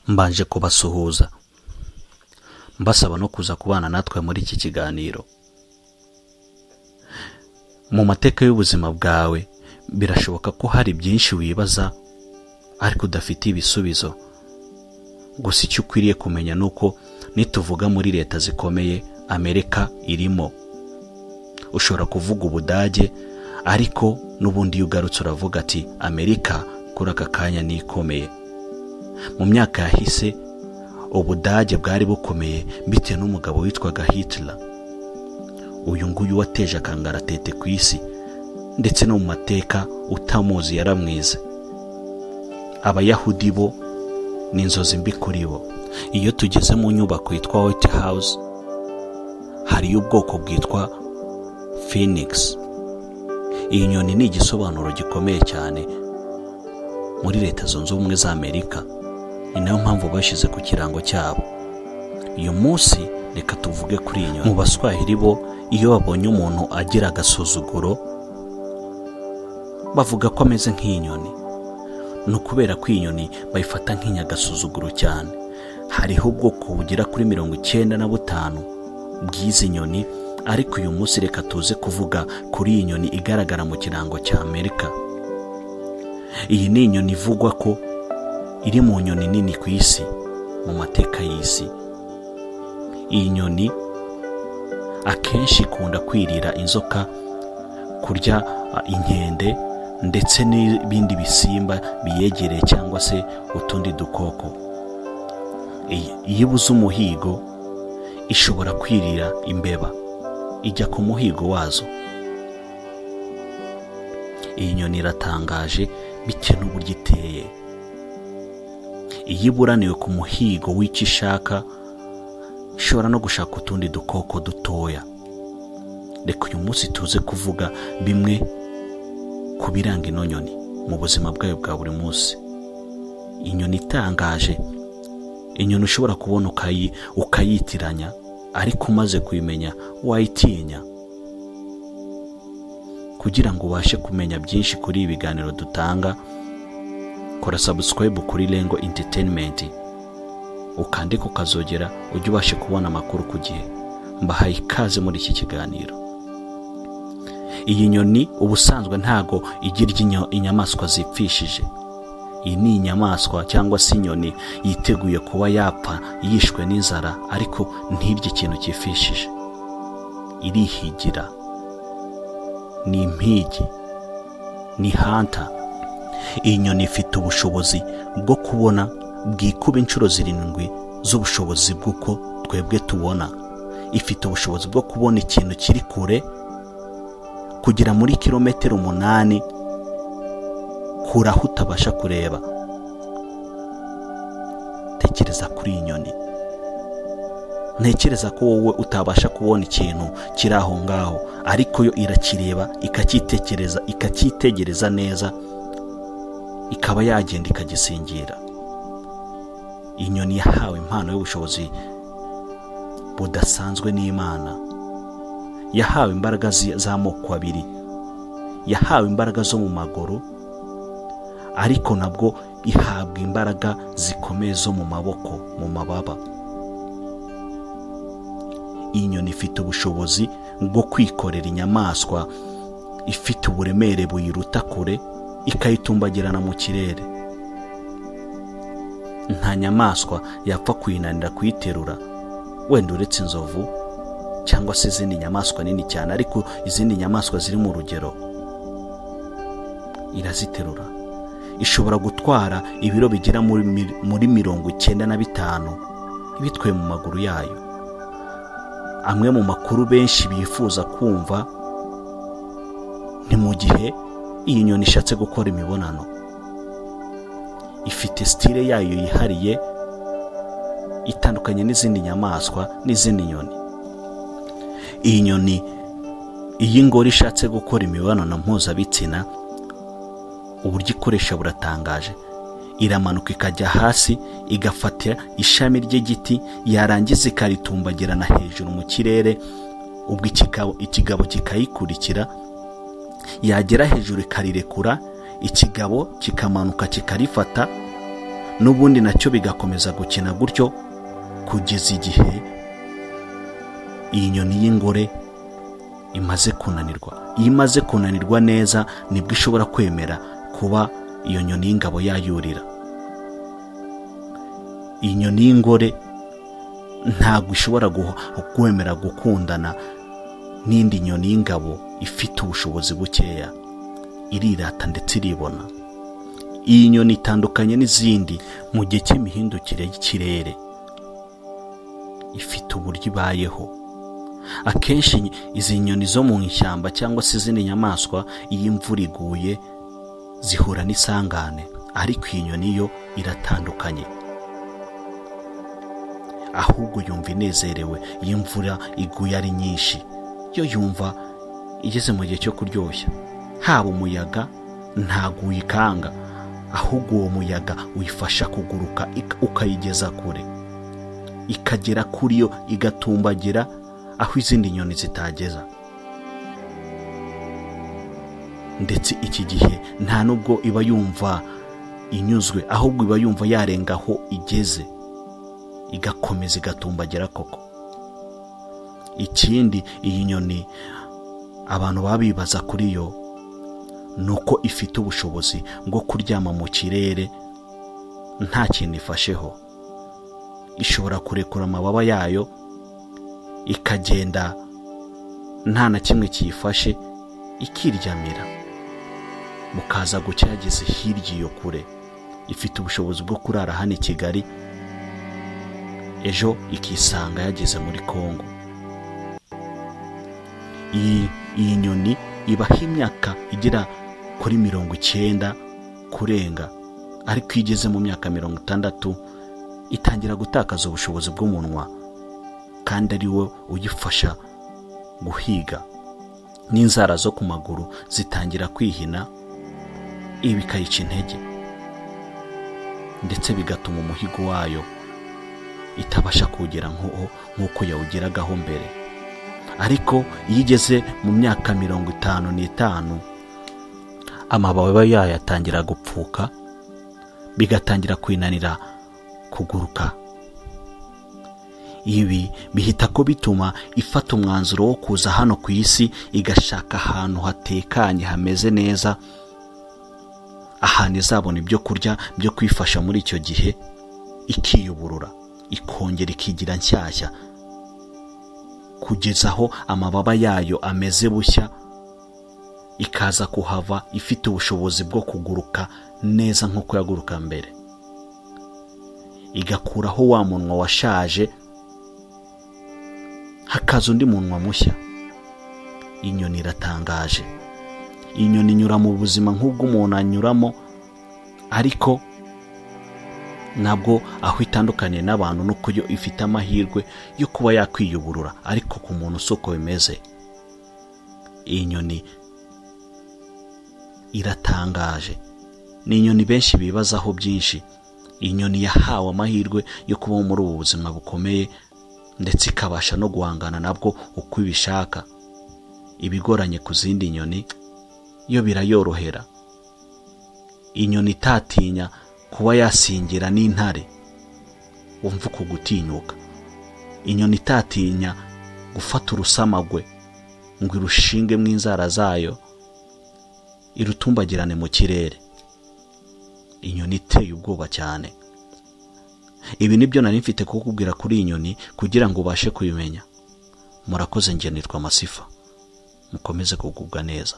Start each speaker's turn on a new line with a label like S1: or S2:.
S1: Mbanje kubasuhuza, mbasaba no kuza kubana natwe muri iki kiganiro. Mu mateka y'ubuzima bwawe, birashoboka ko hari byinshi wibaza ariko udafitiye ibisubizo. Gusa icyo ukwiriye kumenya ni uko nituvuga muri leta zikomeye, Amerika irimo. Ushobora kuvuga Ubudage, ariko n'ubundi iyo ugarutse uravuga ati: "Amerika kuri aka kanya ni ikomeye." Mu myaka yahise, Ubudage bwari bukomeye bitewe n'umugabo witwaga Hitler. Uyu nguyu wateje akangaratete ku isi, ndetse no mu mateka utamuzi yaramwize. Abayahudi bo ni inzozi mbi kuri bo. Iyo tugeze mu nyubako yitwa White House, hariyo ubwoko bwitwa Phoenix. Iyi nyoni ni igisobanuro gikomeye cyane muri Leta Zunze Ubumwe za Amerika, ni nayo mpamvu bashyize ku kirango cyabo. Uyu munsi reka tuvuge kuri iyi nyoni. Mu Baswahili bo, iyo babonye umuntu agira agasuzuguro, bavuga ko ameze nk'iyi nyoni. Ni ukubera ko iyi nyoni bayifata nk'inyagasuzuguro cyane. Hariho ubwoko bugera kuri 95 bw'izi nyoni, ariko uyu munsi reka tuze kuvuga kuri iyi nyoni igaragara mu kirango cya Amerika. Iyi ni inyoni ivugwa ko iri mu nyoni nini ku isi mu mateka y'isi. Iyi nyoni akenshi ikunda kwirira inzoka, kurya inkende ndetse n'ibindi bisimba biyegereye cyangwa se utundi dukoko. Iyo ibuze umuhigo, ishobora kwirira imbeba, ijya ku muhigo wazo. Iyi nyoni iratangaje bitewe n'uburyo iteye. Iyo iburaniwe ku muhigo w'icyo ishaka, ishobora no gushaka utundi dukoko dutoya. Reka uyu munsi tuze kuvuga bimwe ku biranga ino nyoni mu buzima bwayo bwa buri munsi. Inyoni itangaje, inyoni ushobora kubona ukayitiranya, ariko umaze kuyimenya wayitinya. Kugira ngo ubashe kumenya byinshi kuri ibi biganiro dutanga, kora subscribe kuri Rengo Entertainment, ukandike ukazogera, ujye ubashe kubona amakuru ku gihe. Mbahaye ikaze muri iki kiganiro. Iyi nyoni ubusanzwe ntago igira inyamaswa zipfishije. Iyi ni inyamaswa cyangwa se inyoni yiteguye kuba yapfa yishwe n'inzara, ariko ntirye ikintu cyifishije. Irihigira, ni impigi, ni hunter. Iyi nyoni ifite ubushobozi bwo kubona bwikuba inshuro 7 z'ubushobozi bw'uko twebwe tubona. Ifite ubushobozi bwo kubona ikintu kiri kure kugera muri kilometero 8 kure, aho utabasha kureba. Tekereza kuri iyi nyoni. Ntekereza ko wowe utabasha kubona ikintu kiri aho ngaho, ariko yo irakireba, ikacyitekereza, ikacyitegereza neza, ikaba yagenda ikagisingira. Inyoni yahawe impano y'ubushobozi budasanzwe n'Imana. Yahawe imbaraga z'amoko abiri. Yahawe imbaraga zo mu maguru, ariko nabwo ihabwa imbaraga zikomeye zo mu maboko, mu mababa. Iyi nyoni ifite ubushobozi bwo kwikorera inyamaswa ifite uburemere buyiruta kure, ikayitumbagirana mu kirere. Nta nyamaswa yapfa kuyinanira kuyiterura, wenda uretse inzovu cyangwa se izindi nyamaswa nini cyane, ariko izindi nyamaswa ziri mu rugero iraziterura. Ishobora gutwara ibiro bigera muri 95 ibitwaye mu maguru yayo. Amwe mu makuru benshi bifuza kumva ni mu gihe iyi nyoni ishatse gukora imibonano. Ifite style yayo yihariye itandukanye n'izindi nyamaswa n'izindi nyoni. Iyi nyoni, iyo ingore ishatse gukora imibonano mpuzabitsina, uburyo ikoresha buratangaje. Iramanuka ikajya hasi, igafata ishami ry'igiti, yarangiza ikaritumbagirana hejuru mu kirere. Ubwo ikigabo kikayikurikira, yagera hejuru ikarirekura, ikigabo kikamanuka kikarifata. N'ubundi nacyo bigakomeza gukina gutyo kugeza igihe iyi nyoni y'ingore imaze kunanirwa. Iyo imaze kunanirwa neza, nibwo ishobora kwemera kuba iyo nyoni y'ingabo yayurira. Iyi nyoni y'ingore ntabwo ishobora kwemera gukundana n'indi nyoni y'ingabo ifite ubushobozi bukeya. Irirata ndetse iribona. Iyi nyoni itandukanye n'izindi mu gihe cy'imihindukire y'ikirere. Ifite uburyo ibayeho. Akenshi izi nyoni zo mu ishyamba cyangwa se izindi nyamaswa, iyo imvura iguye zihura n'isangane, ariko iyi nyoni yo iratandukanye. Ahubwo yumva inezerewe iyo imvura iguye ari nyinshi. Yo yumva igeze mu gihe cyo kuryoshya. Haba umuyaga ntabwo uyikanga, ahubwo uwo muyaga uyifasha kuguruka, ukayigeza kure, ikagera kuri yo, igatumbagira aho izindi nyoni zitageza. Ndetse iki gihe nta nubwo iba yumva inyuzwe, ahubwo iba yumva yarenga aho igeze, igakomeza igatumbagira koko. Ikindi iyi nyoni abantu baba bibaza kuri yo ni uko ifite ubushobozi bwo kuryama mu kirere nta kintu ifasheho. Ishobora kurekura amababa yayo ikagenda nta na kimwe kiyifashe, ikiryamira, bukaza gucya yageze hirya iyo kure. Ifite ubushobozi bwo kurara hano i Kigali, ejo ikisanga yageze muri Kongo. Iyi nyoni ibaho imyaka igera kuri 90 kurenga, ariko iyo igeze mu myaka 60 itangira gutakaza ubushobozi bw'umunwa kandi ari wo uyifasha guhiga, n'inzara zo ku maguru zitangira kwihina. Ibi bikayica intege, ndetse bigatuma umuhigo wayo itabasha kuwugera nk'uko yawugeragaho mbere. Ariko iyo igeze mu myaka 55, amababa yayo atangira gupfuka, bigatangira kwinanira kuguruka. Ibi bihita ko bituma ifata umwanzuro wo kuza hano ku isi, igashaka ahantu hatekanye, hameze neza, ahantu izabona ibyo kurya byo kwifasha muri icyo gihe, ikiyuburura, ikongera ikigira nshyashya kugeza aho amababa yayo ameze bushya, ikaza kuhava ifite ubushobozi bwo kuguruka neza nk'uko yaguruka mbere, igakuraho wa munwa washaje, hakaza undi munwa mushya. Inyoni iratangaje. Inyoni inyura mu buzima nk'ubw'umuntu anyuramo, ariko ntabwo aho itandukaniye n'abantu nuko yo ifite amahirwe yo kuba yakwiyuburura, ariko ku muntu si uko bimeze. Iyi nyoni iratangaje. Ni inyoni benshi bibazaho byinshi. Inyoni yahawe amahirwe yo kubaho muri ubu buzima bukomeye, ndetse ikabasha no guhangana nabwo uko ibishaka. Ibigoranye ku zindi nyoni yo birayorohera. Inyoni itatinya kuba yasingira n'intare, wumva uku gutinyuka. Inyoni itatinya gufata urusamagwe ngo irushinge mu inzara zayo, irutumbagirane mu kirere. Inyoni iteye ubwoba cyane. Ibi nibyo nari mfite kukubwira kuri iyi nyoni kugira ngo ubashe kubimenya. Murakoze. Ngenirwa Amasifa, mukomeze kugubwa neza.